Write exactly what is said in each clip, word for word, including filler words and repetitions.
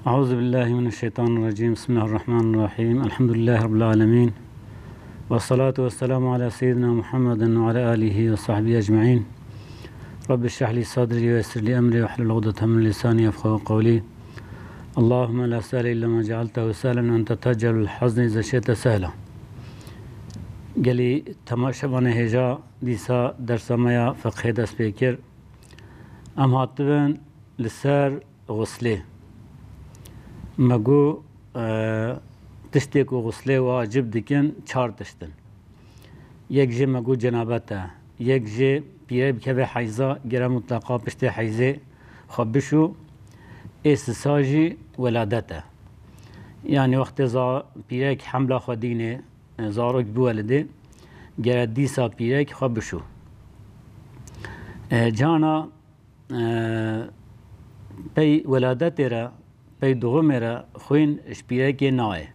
أعوذ بالله من الشيطان الرجيم. بسم الله الرحمن الرحيم. الحمد لله رب العالمين. والصلاة والسلام على سيدنا محمد وعلى آله وصحبه أجمعين. رب اشرح لي صدري ويسر لي أمري واحلل عقدة من لساني يفقهوا قولي. اللهم لا سهل إلا ما جعلته سهلا وأنت تجعل الحزن إذا شئت سهلا. Gelî temaşevanê hêja dîsa dersa me ya feqhê dest pê kir. Em hatibin li ser xuslê. Me got, e, tiştê ku xuslê wacib dikin çar tişt in. Yek jê me got cenabet e. Yek jê pîrek bikeve heyza, gere mutleqa piştê heyzê xwe bişû. Ê sisa jî weladet e. Yanî wextê za-, pîrek hemla xwe dînê, e, zarok biwelidê, gere dîsa pîrek xwe bişû. E, cana, e, pey weladetê re, pey doğumê re xwîn ji pîrekê nayê.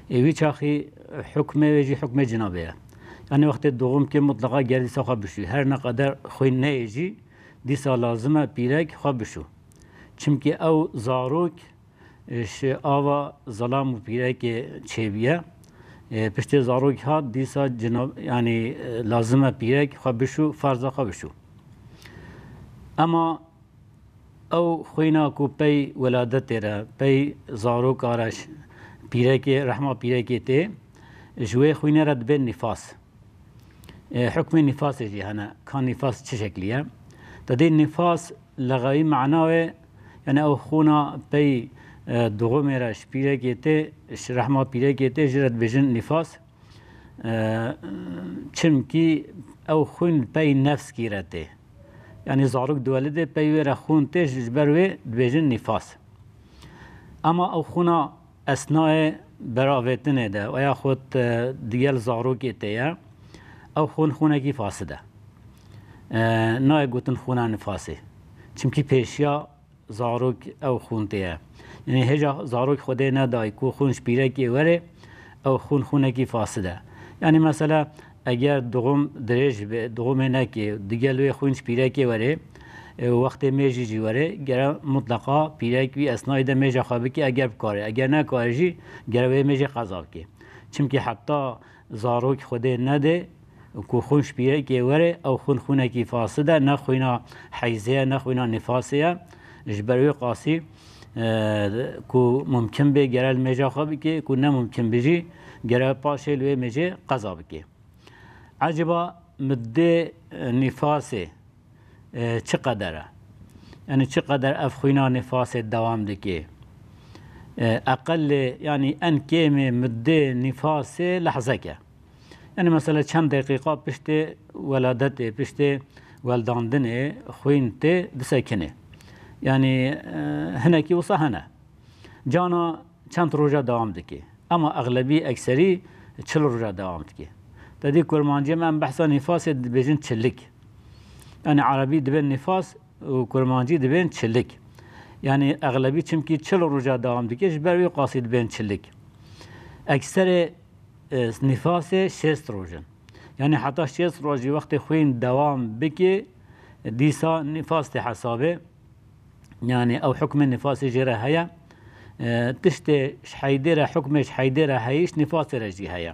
Ê wî çaxî hukmê wê jî hukmê cinabê ye. Yanî wextê doğum kê mutleqa gere dîsa xwe bişû. Her ne qeder xwîn neyê jî dîsa lazim e pîrek xwe bişû. Çimkî ew zarok ji ava zilam û pîrekê çêbûye. E, piştê zarok hat dîsa cina-, yanî, e, lazim e pîrek xwe bişû, ferza xwe bişû. Ema ew xwîna ku pey weladetê re, pey zaroka re ş-, pîrekê, rehma pîrekê tê, ji wê xwînê re dibe nîfas. E, hukmê nîfasê jî hene. Ka nîfas çi şeklî ye? Te dî nîfas lexawî mana wê, yani ew xûna pey, e, doğumê re ji pîrekê tê, ji rehma pîrekê tê, jê re dibêjin nîfas. E, çimkî ew xûn pey nefskî re tê. Yani zarok diwelidê pey wê re xûn tê, ji ber wê dibêjin nîfas. Ama ew xûna esnayê beravêtinê de, veya xwe, e, digel zarokê tê ye, ew xûn xûnekî fasid e. E, nayê gotin xûna nifasê. Çimkî pêşiya zarok ew xûn tê ye. Yanî hêja zarok Xwedê nedayî ku xûn ji pîrekê were, ew xûn xûnekî fasid e. Yanî mesela eger doğum dirêj be, doğumê neke, digel wê xwîn ji pîrekê were, e, wextê mêjî jî were, gere mutleqa pîrek wî esnayê de mêja xwe bike, eger bikare. Eger nekare jî, gere wê mêjê qeza bike. Çimkî heta zarok Xwedê nede ku xwîn ji pîrekê were, ew xwîn xwînekî fasid e, ne xwîna heyzê ye, ne xwîna nifasê ye. Ji ber wê qasî, e, ku mumkin bê gere li mêja xwe bike, ku ne mumkin bê jî gere paşê li wê mêjê qeza bike. Ecêba middê, e, nîfasê, e, çi qeder e? Yanî çi qeder ev xwîna nîfasê dewam dike? E, eqelê, yanî en kêmê middê nîfasê lehzek e. Yanî mesela çend deqîqa piştê weladetê, piştê weldandinê xwîn tê disekine. Yanî, e, hinekî wisa hene. Cana çend roja dewam dike. Ama exlebî, ekserî çil roja dewam dike. Te dî kurmancî me em behsa nîfasê dibêjin çilik. Yanî erebî dibên nîfas û kurmancî dibên çilik. Yanî exlebî çimkî çil roja dewam dike, ji ber wî qasî dibên çilik. Ekserê, e, nîfasê şêst roj in. Yanî heta şêst rojî wextê xwîn dewam bike, dîsa nîfas tê hesabê. Yanî ew hukmê nîfasê jê re heye. E, tiştê ji heydê re, hukmê ji heydê re heyî, ji nîfasê re jî heye.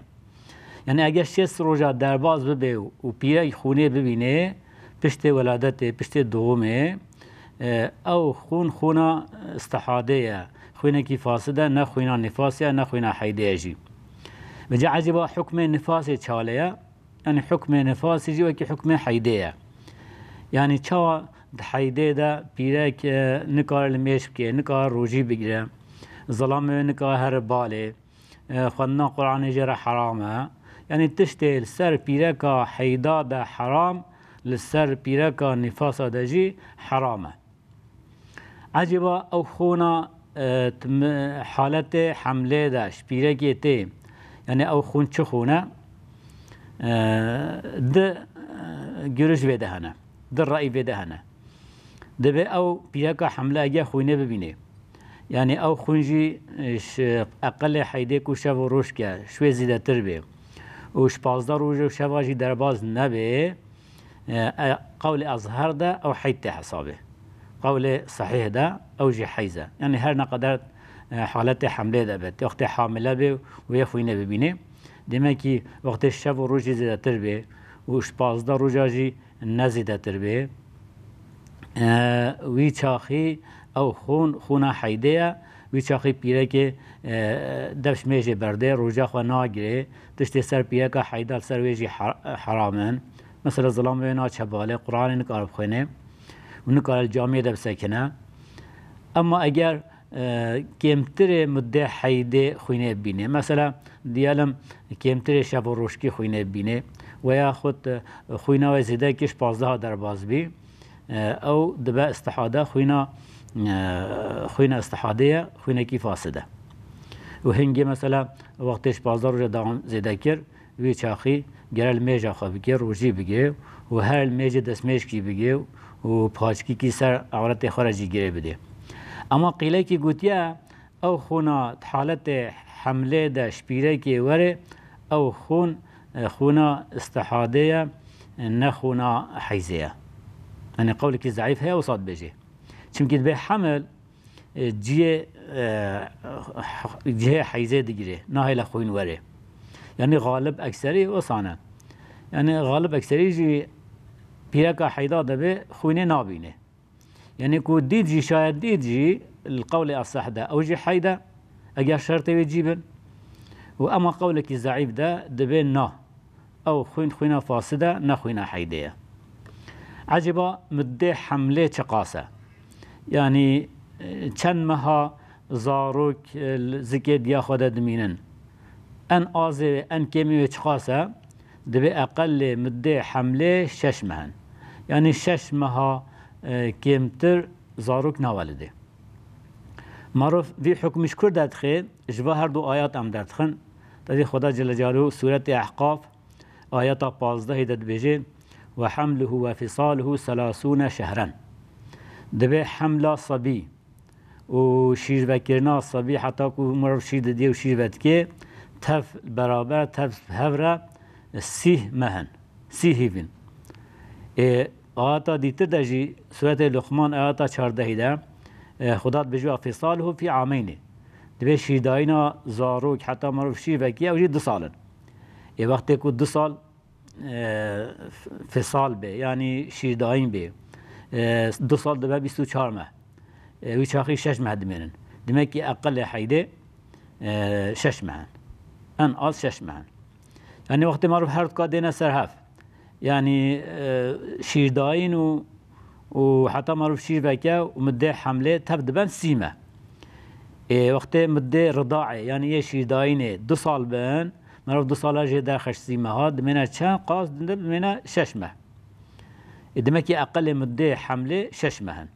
Yanî eger şêst roja derbas bibe û, û pîrek xûnê bibîne, piştê weladetê, piştê doğumê, e, ew xûn xûna istihadê ye. Xwînekî fasid e, ne xwîna nîfasê ye, ne xwîna heydê ye jî. Vêca ecêba hukmê nîfasê çale ye? Yanî hukmê nifasê jî wekî hukmê heydê ye. Yanî çawa di heydê de pîrek, e, nikare li mêj bike, nikare rojî bigire, zilamê wê nikare here balê, e, xwendina Quranê jê re heram e. Yanî tiştê li ser pîreka heyda de heram, li ser pîreka nifasa de jî heram e. Ecêba ew xûna, e, tim-, haletê hemlê de ji pîrekê tê, yanî ew xûn çi xûn e? E, di, e, giriş vê de hene, di reyî vê de hene. Dibê ew pîreka hemle eger xwînê bibînê, yanî ew xûn jî, e, ji eqilê heydê ku şev û roj ke, ji wê zîdetir bê û ji pazdeh roj û şeva jî derbas nebê, e, e, qewlê ezher de ew heyd tê hesabê. Qewlê sehîh de ew jî heyz e. Yanî her ne qeder, e, haletê hemlê de be, wextê hamile bê û wê xwînê bibînê. Demek ki wextê şev û rojî zêdetir bê û ji pazdeh roja jî ne zêdetir bê, e, wî çaxî ew xûn, xûna heydê ye. Wî çaxî pîrekê, e, dev ji mêjê berdê, roja xwe nagirê. Tiştê ser pîreka heyda li ser wê jî her-, heram in. Mesela zilam wê naçe balê, Quranê nikare bixwêne û nikare li camiyê de bisekine. Ema eger, e, kêmtirê muddê heydê xwînê bîne, mesela diyelim kêmtirê şev û rojkî xwînê bîne veya xwe, e, xwîna wê zêde kir ji pazdeh derbas bî, e, ew dibe istihade xwîna, e, xwîna istihadê ye, xwînekî fasid e. Û hingê mesela wextê ji pazdeh roja dawam zêde kir, wî çaxî gere li mêja xwe bike, rojî bike û her li mêjê destmêjkî bike û paçkîkî ser ewretê xwe re jî girê bide. Ema qîlekî gotiye, ew xûna di haletê hemlê de ji pîrekê were, ew xûn, e, xûna istihadê ye, e, ne xûna heyzê ye. Yanî qewlekî zeîf heye, wisa dibêje. Çimkî dibê hemil, e, cihê, e, cihê heyzê digire, nahêle xwîn were. Yanî xalib ekserî wisa ne. Yanî xalib ekserî jî pîreka heyda dibe xwînê nabîne. Yanî ku dît jî, şayet dît jî, li qewlê eseh de ew jî heyd e, eger şertê wê cî bin. Û ema qewlekî zeîf de dibê na. Ew xwîn xwîna fasid e, ne xwîna heydê ye. Ecêba muddê hemlê çiqas e? Yanî, e, çend meha zarok, e, li zikê diya xwe de dimînin? En azê wê, en kêmê wê çiqas e? Dibê eqelê muddê hemlê şeş meh in. Yanî şeş meha, e, kêmtir zarok nawelidê. Maruf vî hukmî ji kur derdixe? Ji va her du ayat em derdixin. Tevî Xweda Celle Celaluhu Sûretê Ehqaf, ayeta pazdehê de dibêje, "Ve hamluhu ve fisaluhu selasûne şehran." Dibê hemla sebî û şîrvekirina sebî, heta ku mirov şîr didiye û şîr vedike, tev beraber, tev hev re sîh meh in, sî hîv in. Ê, ayeta dîtir de jî, Sûretê Luqman, ayeta çardehî de, e, Xuda dibêje, "Fisaluhu fî ameynî." Dibê şîrdayîna zarok, heta mirov şîr vekî, ew jî du sal in. Ê, wextê ku du sal, e, f-, fisal bê, yanî şîrdayîn bê, e, du sal dibe bîst û çar meh. E, wî çaxî şeş meh dimênin. Demek ki eqilê heydê, e, şeş meh in. En az şeş meh in. Yanî wextê maruf her duka dêne ser hev. Yanî, e, şîrdayîn û, û heta maruf şîr veke û middê hemlê tev diben sî meh. Ê, wextê middê ridaê, yanî yê şîrdayînê du sal bin, maruf du sala jê derxist sî meha, dimêne çend qas dinde, dimêne şeş meh. Ê, demek ki eqilê middê hemlê şeş meh in.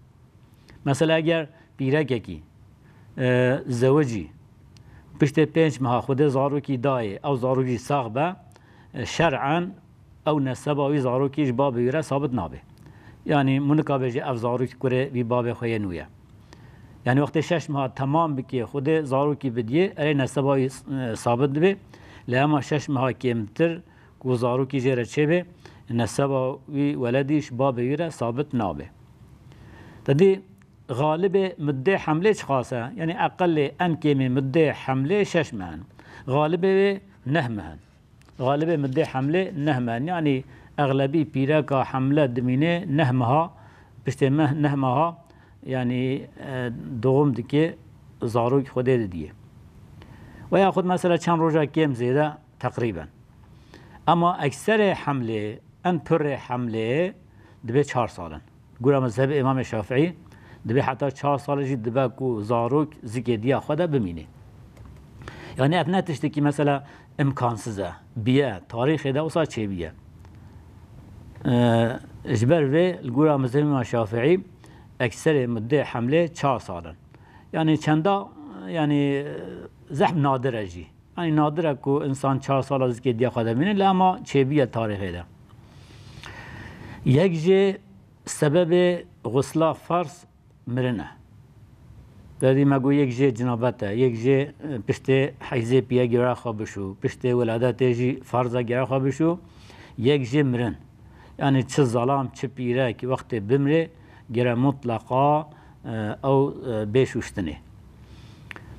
Mesela eger pîrekekî, e, zewicî, piştê pênc meha Xwedê zarokî dayê, ew zarokî sax be, e, şer'en ew neseba wî zarokî ji babê wî re sabit nabe. Yanî munika bêje ev zarokî kurê wî babê xwe yê nû ye. Yanî wextê şeş meha temam bike, Xwedê zarokî bidiyê, erê neseba wî, e, sabit dibe. Lê hema şeş meha kêmtir ku zarokî jê re çêbe, neseba wî weledî ji babê wî re sabit nabe. Te dî, xalibê middê hemlê çiqas e? Yanî eqilê en kêmê middê hemlê şeş meh in. Xalibê wê neh meh in. Xalibê middê hemlê neh meh in. Yanî exlebî pîreka hemle dimîne neh meha, piştê meh, neh meha, yanî, e, doğum dike, zarok Xwedê didiye. Veya xud mesela çend roja kêm zêde teqrîben. Ema ekserê hemlê, en pirrê hemlê dibe çar sal in. Gura mezhebê Îmamê Şafîî dibe heta çar sal jî dibe ku zarok zikê diya xwe de bimîne. Yanî ev ne tiştekî mesela imkansiz e. Biye, tarîxê de wisa çêbiye. Ee, ji ber vê li gura mezhebê Îmam Şafîî ekserê middê hemlê çar sal in. Yanî çenda, yanî zehf nadir e jî. Yanî nadir e ku însan çar sala zikê diya xwe de bimîne, lê ema çêbûye tarîxê de. Yek jê sebebê xusla ferz mirin e. Tevî me got yek jê cinabet e, yek jê, e, piştê heyzê piye gere xwe bişû, piştê weladetê jî ferz e gere xwe bişû, yek jê mirin. Yanî çi zalam, çi pîrek wextê bimrê, gere mutlaqa, e, ew, e, bê şûştinê.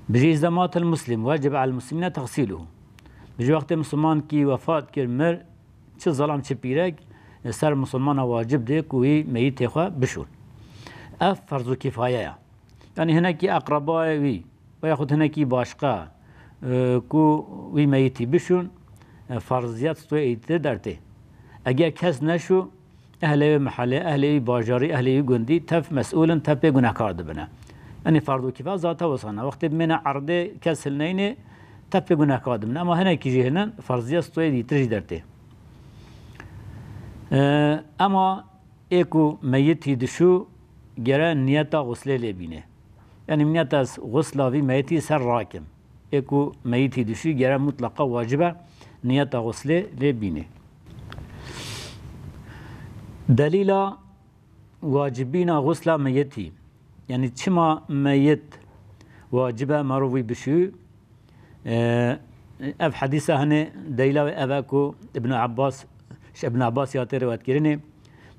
Bijî, "Îza matel muslim, wecebe al muslimîne texsîluhu." Bijî, wextê misilmankî wefat kir, mir, çi zelam çi pîrek, e, ser misilmana wacib dê ku wî meyitê xwe bişûn. Ev ferz û kifaye ye. Yanî hinekî eqrebayê wî, veyaxud hinekî başqa, e, ku wî meyitî bişûn, e, ferziyet stûyê îtir dertê. Eger kes neşû, ehlê wê mehelê, ehlê wî bajarî, ehlê wî gundî tev mesûl in, tev pê gunehkar dibine. Yanî ferz û kifa zate wisa ne. Wextê bimêne erdê kes hilneyne, tev pê gunehkar dibine. Ema hinekî jî hinin, ferziyet stûyê dîtir jî dertê. E, ema ê ku meyitî dişû, gere niyeta xuslê lê bîne. Yanî niyeta xusla vî meyitî ser rakim. Ê ku meyitî dişû, gere mutlaqa wacib e niyeta xuslê lê bîne. Delîla wacibîna xusla meyitî. Yanî çima meyit wacib e merov wî bişû? E, ev hedîsa hene, delîla wê ev e ku Ibn Abbas, ji Ibn Abbas ya tê riwayet kirinê,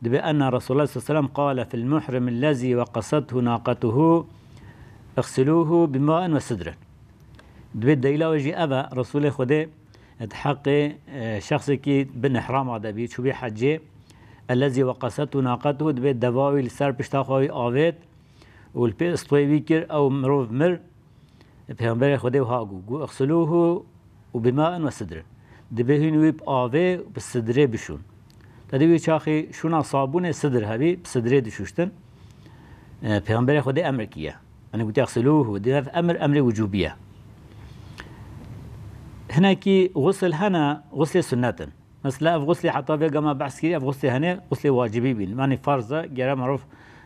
dibê, "Enne Resulullah sallallahu aleyhi ve sellem qale fil muhrim ellezî weqasethu naqetuhu, iğsiluhu bima'in ve sidrin." Dibê delîla wê jî ev e, Resulê Xwedê di heqê, e, şexsekî bin îhrama de bî, çûbî hecê, ellezî weqasethu naqetuhu, dibê deva wî li ser pişta xwe wî avêt û li pê istwê wî kir, ew mirov mir, Pêxemberê Xwedê wiha got, got, "Iğsiluhu û bima'in ve sidrin." Dibê hûn wî bi avê, bi sidrê bişûn. Tedî wî çaxî şûna sabûnê sidr hebî, bi sidrê dişûştin. E, Pêxemberê Xwedê emr kiye. Yanî gotiye, "Iğsiluhu", dibê ev emr, emrê wicûbî ye. Hinekî xusl hene, xuslê sunnet in. Mesela ev xuslê heta vê gama behs kirî, ev xuslê hene, xuslê wacibî bîn. Yanî farz e, gere merov,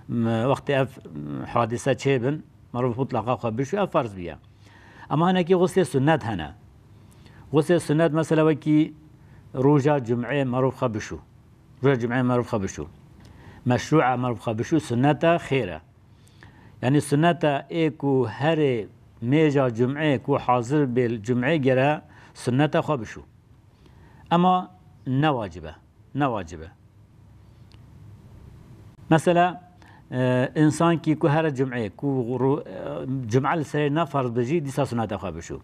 m, wextê ev, m, hadîse çêbin, merov mutlaqa xwe bişû, ev farz bîye. Ema hinekî xuslê sunnet hene. Xuslê sunnet mesela wekî roja cumê merov xwe bişû. Roja cumê merov xwe bişû. Meşrû e merov xwe bişû, sunnet e, xêr e. Yanî sunnet e ê ku herê mêja cumê ku hazir bê li cumê gere sunnet e xwe bişû. Ema ne wacib e. Ne wacib e. Mesela, e, însankî ku here cumê, ku ru-, e, cumê li serê ne ferz be jî, dîsa suneta xwe bişû.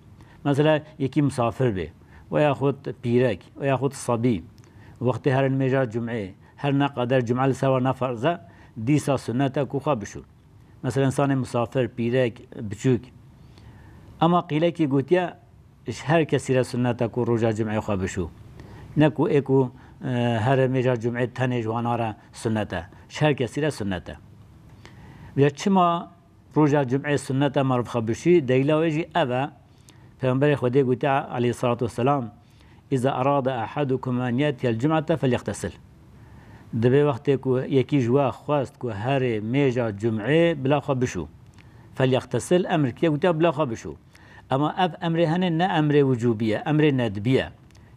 Mesela, yekî misafir bê, veyaxud pîrek, veyaxud sebî, wextê herin mêja cumê, her ne qeder cumê li ser we ne ferz e, dîsa suneta ku xwe bişû. Mesela, însanê misafir, pîrek, biçûk. Ema qîlekî gotiye, ji her kesî re sunnet e ku roja cumê xwe bişû. Ne ku ê ku, e, here mêja cumê tenê ji wana re sunnet e. Ji her kesî re sunnet e. Ya çima roja cumê sunnet e merov xwe bişî? Delîla wê jî ev e. Pêxemberê Xwedê gotiye aleyhissalatu vesselam, "Îza erade ahadukum en yetiyel cum'ete felyextesil." Dibê wextê ku yekî ji we xwest ku herê mêja cumê bila xwe bişû. Felyextesil, emr kiriye, gotiye bila xwe bişû. Ema ev emrê hene ne emrê wicûbî ye, emrê nedbî ye.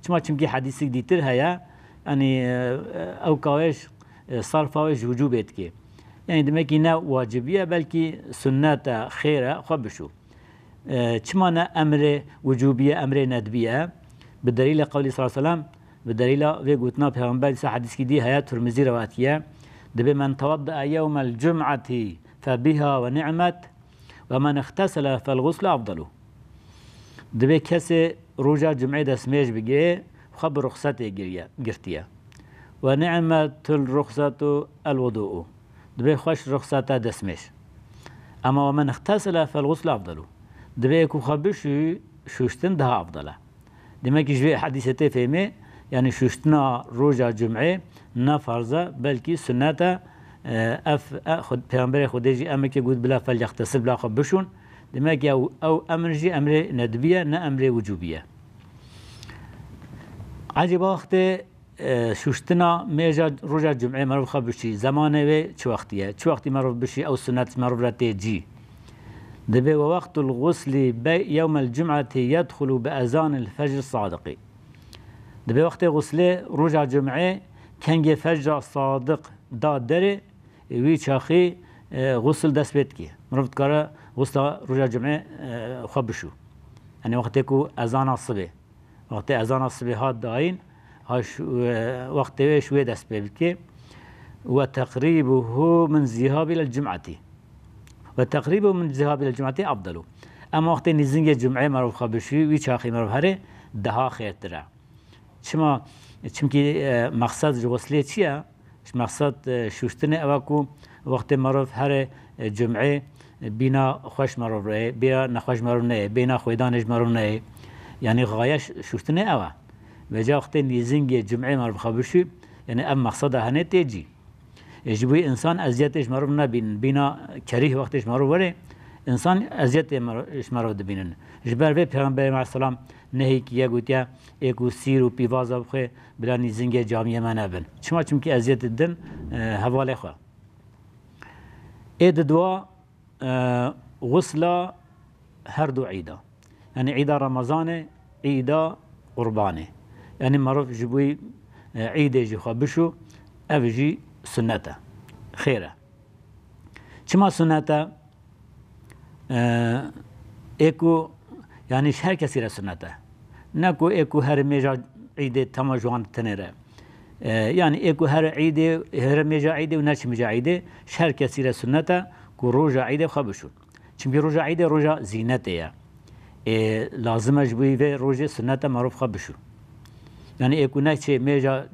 Çima? Çimkî hedîsik dîtir heye, yanî, e, ewka wê ji, e, sarfa wê ji wicûbê dike. Yanî demekî ne wacibî ye, belkî sunnet e, xêr e, xwe bişû. E, çima ne emrê wicûbî ye, emrê nedbî ye? Bi delîlê qewlî sallallahu aleyhi ve sellem, bi delîla vê gotina Pêxember dîsa hedîskî dî heye, Tirmizî rewatiye. Dibê, "Men tewaddae yewmel cum'etî febiha ve ni'met." "Ve men ixtesele fel ğuslu afdalu." Dibê kesê roja cumê destmêj bigirê, xwe bi ruxsetê giriye, girtiye. "Ve ni'metul ruxsetu el wudu'u." Dibê xweş ruxseta destmêj. Ema "ve men ixtesele fel ğuslu afdalu." Dibê ku xwe bişû, şûştin daha afdal e. Demek ki ji vê hedîsê tê fêmê, yani şûştina roja cumê ne farz e, belkî sunnet e. E, ev, e, xwe-, Peygamberê Xwedê jî emreke got bila felyextesil, bila xwe bişûn. Demek ya ew, ew emr jî emrê nedbî ye, ne emrê wicûbî ye. Ecêba wextê, e, şûştina mêja roja cumê merov xwe bişî, zemanê wê çi wextî ye? Çi wextî merov bişî, ew sunnet merov re tê cî. Dibê we wextul ğuslî be-, yewmel cum'etî yedxulu bi ezanil fecr sadiqî. Dibê wextê ğuslê roja cumê kengê fecra sadiq da derê, wî çaxî, e, ğusl dest pê dikê. Mirov dikare ğusla roja cumê, e, xwe bişû. Yanî wextê ku ezana sibê, wextê ezana sibê hat dayîn, ha şu, e, wextê wê ji wê dest pê bikê. Ve teqrîbuhu min zîhabi ilel cum'etî. Ve teqrîbuhu min zîhabi ilel cum'etî afdalu. Em wextê nîzingê cum'ê merov xwe bişû, wî çaxî merov herê, daha xêrtir e. Çima? Çimkî, e, mexsed ji xuslê çi ye? Ji mexsed, e, şûştinê ew e ku wextê merov here, e, cum'ê, e, bîna xweş merov rê, bîna nexweş merov neyê, bîna xwêdanê ji merov neyê. Yanî xaye ş-, şûştinê ew e. Vêca wextê nîzingê cum'ê merov xwe bişû, yanî ev mexseda hene tê cî. E, ji bo însan eziyetê ji merov nebînin. Bîna kerîh wextê ji merov were, însan eziyetê mero-, ji merov dibînin. Ji ber vê Pêxemberê aleyhisselam nehî kiye, gotiye, ê ku sîr û pîvaza bixwe, bila nîzingê camiyê me nebin. Çima? Çimkî eziyetê didin, e, hevalê xwe. Ê di dua, e, xusla her du îda. Yanî îda Remezanê, îda Qurbanê. Yanî merov ji bo, e, îdê jî xwe bişû, ev jî sunnet e. Xêr e. Çima sunnet e? E, ê ku, yanî ji her kesî re sunnet e. Ne ku ê ku here mêja îdê tema ji wan tenê re. E, yanî ê ku here îdê, here mêja îdê û neçimîja îdê, ji her kesî re sunnet e ku roja îdê xwe bişûn. Çimkî roja îdê roja zînetê ye. Ê, lazim e ji bo vê rojê sunnet e merov xwe bişû. Yanî ê ku neçê mêja,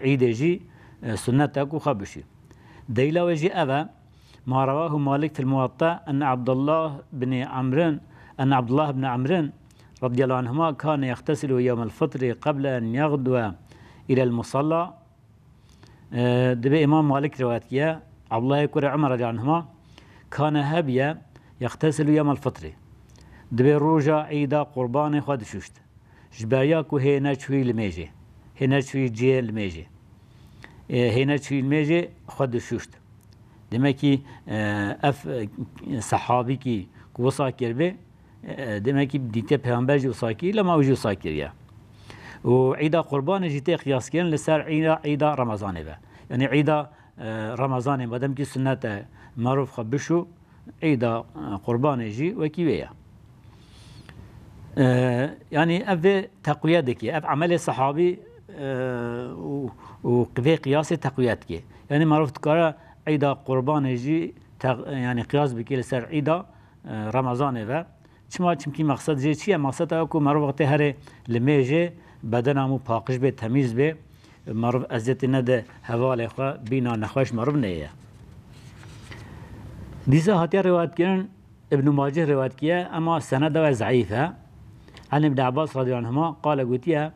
e, îdê jî, e, sunnet e ku xwe bişû. Delîla wê jî ev e, ma rewahu Malik fil Muwatta, enne Abdullah bin Amrin, enne Abdullah bin Amrin, radiyallahu anhuma, kane yextesilu yewmel fitri qeble en yexdwe ilel musalla. E, dibê Îmam Malik rewayet kiye, Abdullahê kurê Umar radiyallahu anhuma, kane hebiye, yextesilu yewmel fitri. Dibê roja îda qurbanê xwe dişuşt. Ji beriya ku hê neçûyî limêjê, hê neçûyî cihê limêjê, e, hê neçûyî limêjê xwe dişuşt. Demekî, e, ev, e, sehabîkî ku wisa kiribê, e, demekî dîtê Pêxember jî wisa kir, lema ew jî wisa kiriye. Û îda qurbanê jî tê qiyaskirin li ser îda, îda Remezanê ve. Yanî îda, e, Remezanê madem kî sunnet e, merov xwe bişû, îda, e, qurbanê jî wekî wê ye. E, yanî ev vê teqwiye dike. Ev emelê sehabî, e, û, û vê qiyasê teqwiye dike. Yanî merov dikare îda qurbanê jî te-, yanî qiyas bike li ser îda, e, Remezanê ve. Çima? Çimkî mexsed jê çi ye? Mexsed ew ku merov wextê herê limêjê bedena mû paqij bê, temîz bê. Merov eziyetê nede hevalê xwe, bîna nexweş merov neye. Dîsa hatiye rewayet kirin, Ibn Maceh rewayet kiye, ema seneda wê zeîf e. An Ibn Abbas radiyallahu anhuma qale gotiye,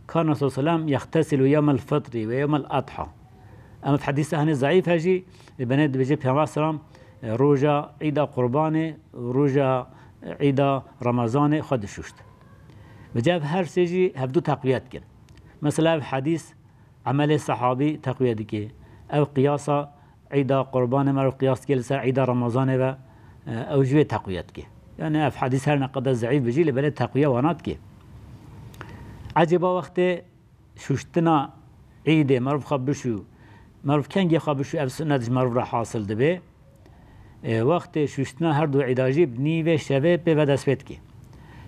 kana sallallahu aleyhi ve sellem yextesilu yewmel fitri ve yewmel adha. Em ev hedîsa henê zeîf e jî, li benê dibêje Pêxember selam, e, roja îda qurbanê, roja, e, îda Remezanê xwe dişuşt. Vêca ev her sê jî hevdu teqwiye dikin. Mesela ev hedîs emelê sehabî teqwiye dike. Ev qiyasa îda qurbanê merov qiyas dike li ser îda Remezanê ve, e, ew jî wê teqwiye dike. Yani ev hedîs her ne qede zeîf bijî, lê belê teqwiye wana dike. Ecêba wextê şuştina îdê merov xwe bişû, merov kengê xwe bişû, ev sunnet ji merov re hasil dibe. E, wextê şuştina her du îda jî bi nîvê şevê pê ve dest pê dike.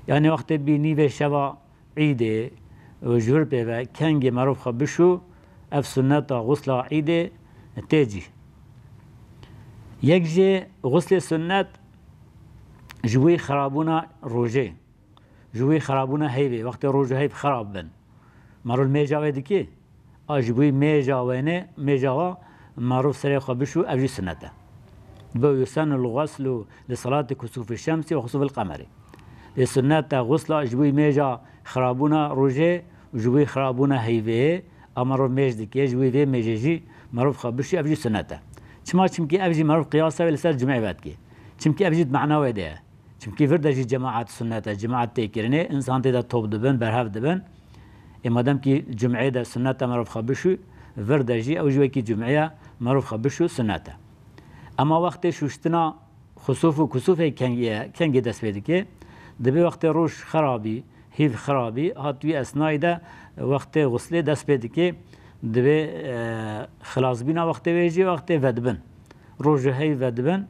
Yani wextê bî nîvê şeva îdê û ji vir pê ve kengê merov xwe bişû, ev sunneta xusla îdê tê cî. Yek jê xuslê sunnet ji wî xirabûna rojê. Ji wî xirabûna heyvê, wextê roj û heyv xirab bin. Merov mêja wê dikê? A ji bo mêja wênê, mêja wa merov serê xwe bişû, ev jî sunnet e. Bo yusenul ğuslu li salati kusûfî şemsî ve xusûfil qemeri. Lê sunnet e xusla ji bo mêja xirabûna rojê û ji bo xirabûna heyvê, a merov mêj dike, ji bo vê mêjê jî merov xwe bişû, ev jî sunnet e. Çima? Çimkî ev jî merov qiyasa wê li ser cumê ve dike. Çimkî ev jî di mana wê de ye. Çimkî vir de jî cemaat sunnet e, cemaat tê kirinê, însan tê de top dibin, berhev dibin. Ê madem kî cumê de sunnet e merov xwe bişû, vir de jî ew jî wekî cumê ye, merov xwe bişû sunnet e. Ema wextê şûştina xusûf û kusûfê kengê ye, kengê dest pê dike, dibê wextê roj xirabî, hîv xirabî, hat wî esnayî de wextê xuslê dest pê dike, dibê, e, xilasbîna wextê wê jî wextê vedibin. Roj û heyv vedibin,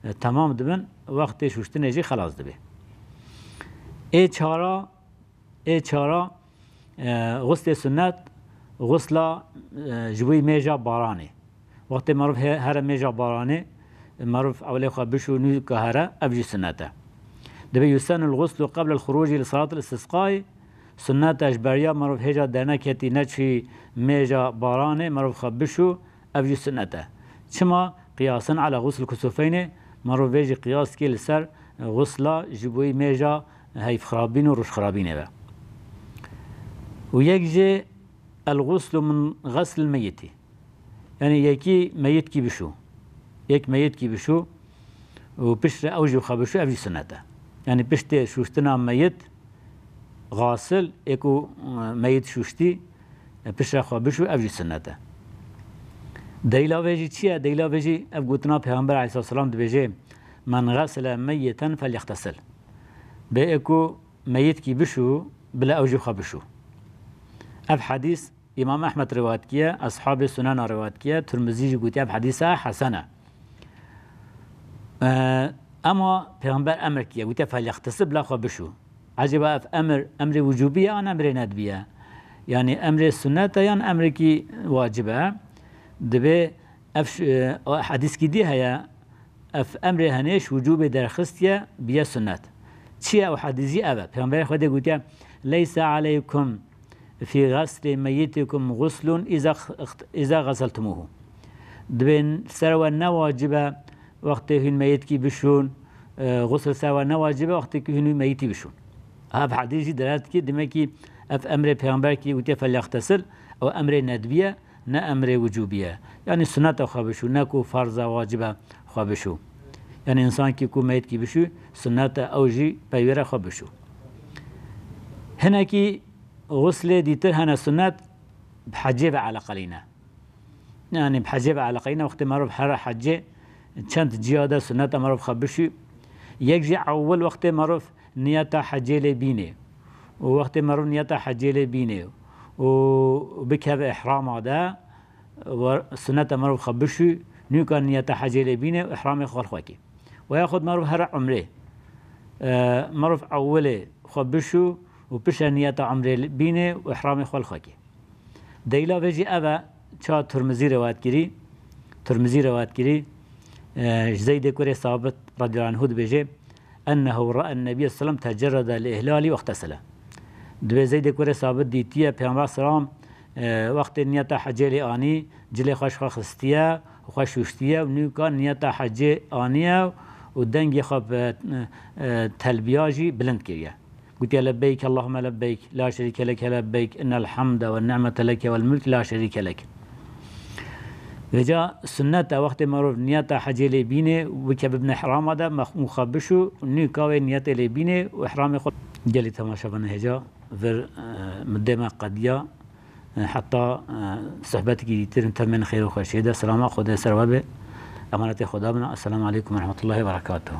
e, temam dibin, wextê şûştinê jî xelas dibe. Ê çara, ê çara, e, xuslê sunnet, xusla, e, ji bo mêja baranê. Wextê merov he-, here mêja baranê, merov ewlê xwe bişû, nûka here, ev jî sunnet e. Dibê yusenul guslu qebl el xuruci li salat el istisqayê, sunnet e ji beriya merov hêja derneketî neçûyî mêja baranê, merov xwe bişû, ev jî sunnet e. Çima? Qiyasen ala gusl kusufeynê, merov vê jî qiyas dike li ser gusla ji bo wî mêja heyvxirabîn û rojxirabînê ve. Û yek jê el guslu min xeslil meyitî. Yanî yekî meyitkî bişû. Yek meyitkî bişû û piştre ew jî xwe bişû, ev jî sunnet e. Yanî piştê şûştina meyit, xasil, ê ku, e, meyit şûştî, e, piştre xwe bişû, ev jî sunnet e. Delîla vê jî çi ye? Delîla vê jî ev gotina Pêxember aleyhisselam dibêje, "Men xesele meyyiten felyextesil." Bê ê ku meyitkî bişû, bila ew jî xwe bişû. Ev hedîs Îmam Ehmed rivayet kiye, Eshabê Sunena rivayet kiye, Tirmizî jî gotiye ev hedîsa hesen e. Ee, ema Pêxember emir kiye, gotiye, "Felyextesil, bila xwe bişû." Ecêba ev emir, emrê wicûbî ye an emrê nedbî ye? Yanî emrê sunnet e yan emrekî wacib e? Dibê ev ş-, e, hedîskî dî heye, ev emrê henêş wicûbê derxistiye, biye sunnet. Çi ye ew hedîs jî ev e. Pêxemberê Xwedê gotiye, "Leyse aleykum fî xeslî meyyitikum guslun îza, îza xeseltumuhu." Dibên ser we ne wacib e wextê hûn meyitkî bişûn, e, gusl ser we ne wacib e wextê ku hûn wî meyitî bişûn. Ev hedîs jî delalet dike, demek ki ev emrê Pêxember kî gotiye, "Felyextesil", ew emrê nedbî ye, ne emrê wicûbî ye. Yanî sunnet e xwe bişû, ne ku farz e, wacib e xwe bişû. Yanî însankî ku meyitkî bişû, sunnet e ew jî pey wê re xwe bişû. Hinekî guslê dîtir hene sunnet, bi hecê ve eleqelî ne. Yanî bi hecê ve eleqeyî ne, wextê merov here hecê, çend ciya de sunnet e merov xwe bişû. Yek jî ewil wextê merov niyeta hecê lê bînê. Û wextê merov niyeta hecê lê bînê û bikeve îhrama de, we-, sunnet e merov xwe bişû, nûka niyeta hecê lê bînê û îhramê xwe li xwe kê. Weya xwe merov here umrê. E, merov ewilê xwe bişû û piştre niyeta umrê bînê û îhramê xwe li xwe kê. Delîla vê jî ev e, ça Tirmizî rewayet kirî, Tirmizî rewayet kirî, e, ji Zeydê kurê Sabit radiyallahu anhu dibêje, "Ennehu ra'a en-nebiyye sellem tecerrede li ihlali ve ihtesele." Dibê Zeydê kurê Sabit dîtiye Pêxember selam, e, wextê niyeta hecê lê anî, cilê xwe ji xwe xistiye, xwe şûştiye û nûka niyeta hecê aniye û dengê xwe bi, e, telbiya jî bilind kiriye. Gotiye, "Lebbeyk, Allahümme lebbeyk, la şerîke leke lebbeyk, innel hamde ve ni'mete leke vel mülk, la şerîke lek." Vêca sunnet e, wextê merov niyeta hecê lê bînê, bike bibne îhrama de, mexmû xwe bişû, nûka wê niyetê lê bînê û îhramê xwe. Gelî temaşevanê hêja, vir, e, mudê me qediya, e, heta, e, sohbetekî dîtir, temên xêr û xweşiyê de, selama Xwedê ser we be, emanetê Xweda bin, Esselamu aleykum ve rahmetullahi ve berekatuhu.